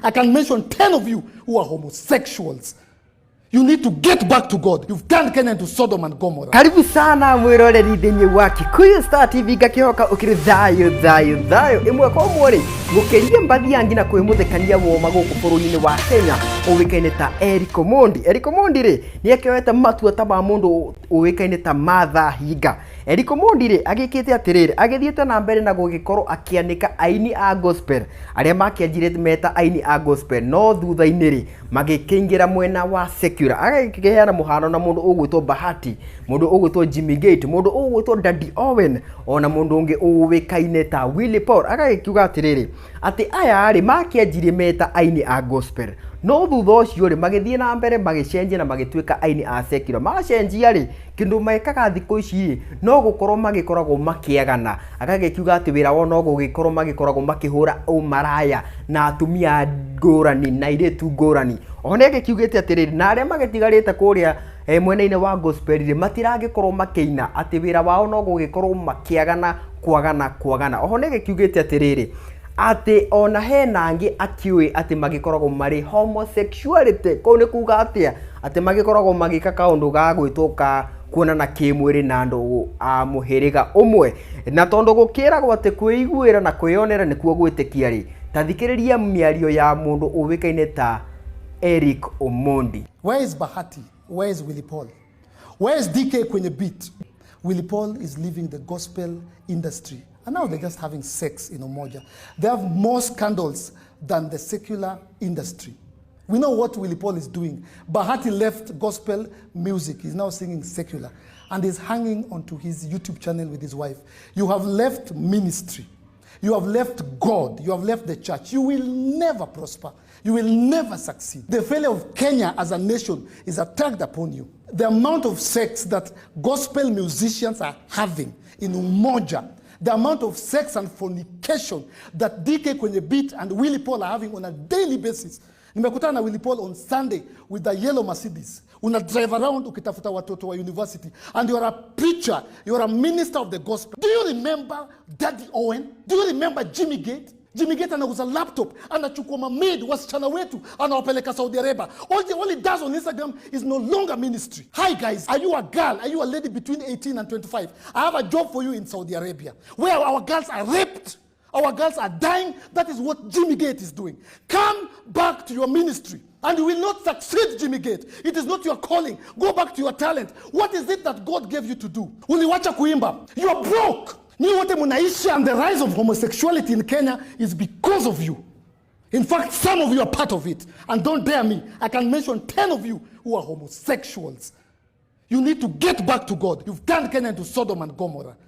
I can mention 10 of you who are homosexuals. You need to get back to God. You've turned Kenya into Sodom and Gomorrah. Karibu sana mwiroreri thĩinĩ wa Kikuyu Star TV, ngakĩhoka ũkĩrĩ thayũ thayũ thayũ ĩmwe kwa ũmwe rĩ gũkĩria mbathi ya ngina kwĩ mũthekania woma gũkũ bũrũri-inĩ wa Kenya ũĩkaine ta Eric Omondi. Eric Omondi rĩ nĩ akĩoete matua ta ma mũndũ ũĩkaine ta Martha Hinga. Eric Omondi rĩ agĩkĩte atĩrĩrĩ, agĩthiĩte na mbere na gũgĩkorwo akĩanĩka aini a gospel arĩa makĩanjirie meta aini a gospel no thutha-inĩ rĩ magĩkĩingĩra mwena wa secular. Agakĩheana mũhano na mũndũ ũgwĩtwo Bahati, mũndũ ũgwĩtwo Jimmy Gate, mũndũ ũgwĩtwo Daddy Owen, ona mũndũ ũngĩ ũĩkaine ta Willy Paul. Agagĩkiuga atĩrĩrĩ, atĩ aya rĩ makĩanjirie meta aini a gospel no thutha ũcio rĩ magĩthiĩ na mbere magĩcenjia na magĩtuĩka aini a secular. Macenjia rĩ, kĩndũ mekaga thikũ ici rĩ no gũkorwo magĩkoragwo makĩagana. Agagĩkiuga atĩ wĩra wao no gũgĩkorwo magĩkoragwo makĩhũra ũmaraya na atumia ngũrani na airĩtu ngũrani. Oho nĩ agĩkiugĩte atĩrĩrĩ, na arĩa magĩtigarĩte kũrĩa mwena-inĩ wa gospel rĩ matiragĩkorwo makĩina, atĩ wĩra wao no gũgĩkorwo makĩagana kwagana kwagana. Oho nĩ agĩkiugĩte atĩrĩrĩ, atĩ ona hena angĩ akĩũĩ atĩ magĩkoragwo marĩ homosexuality. Kũu nĩ kuga atĩa? Atĩ magĩkoragwo magĩka kaũndũ ga gwĩtwo ka kuonana kĩmwĩrĩ na andũ a mũhĩrĩga ũmwe. Na tondũ gũkĩragwo atĩ kwĩiguĩra na kwĩyonera nĩkuo gwĩtĩkia rĩ, ta thikĩrĩria mĩario ya mũndũ ũĩkaine ta Eric Omondi. Where is Bahati? Where is Willy Paul? Where is DK Kwenye Beat? Willy Paul is leaving the gospel industry. And now they're just having sex in Umoja. They have more scandals than the secular industry. We know what Willy Paul is doing. Bahati left gospel music. He's now singing secular. And he's hanging onto his YouTube channel with his wife. You have left ministry. You have left God. You have left the church. You will never prosper. You will never succeed. The failure of Kenya as a nation is attacked upon you. The amount of sex that gospel musicians are having in Umoja, the amount of sex and fornication that DK Kwenye Beat and Willy Paul are having on a daily basis. Nimekutana na Willy Paul on Sunday with the yellow Mercedes. Una drive around ukitafuta watoto wa university and you're a preacher, you're a minister of the gospel. Do you remember Daddy Owen? Do you remember Jimmy Gate? Jimmy Gate anauza laptop, anachukua mamaid wasichana wetu, anawapeleka Saudi Arabia. All he does on Instagram is no longer ministry. Hi guys, are you a girl? Are you a lady between 18 and 25? I have a job for you in Saudi Arabia, where our girls are raped. Our girls are dying. That is what Jimmy Gate is doing. Come back to your ministry and you will not succeed, Jimmy Gate. It is not your calling. Go back to your talent. What is it that God gave you to do? Uliwacha kuimba. You are broke. Ni wote munaisha, and the rise of homosexuality in Kenya is because of you. In fact, some of you are part of it. And don't dare me. I can mention 10 of you who are homosexuals. You need to get back to God. You've turned Kenya into Sodom and Gomorrah.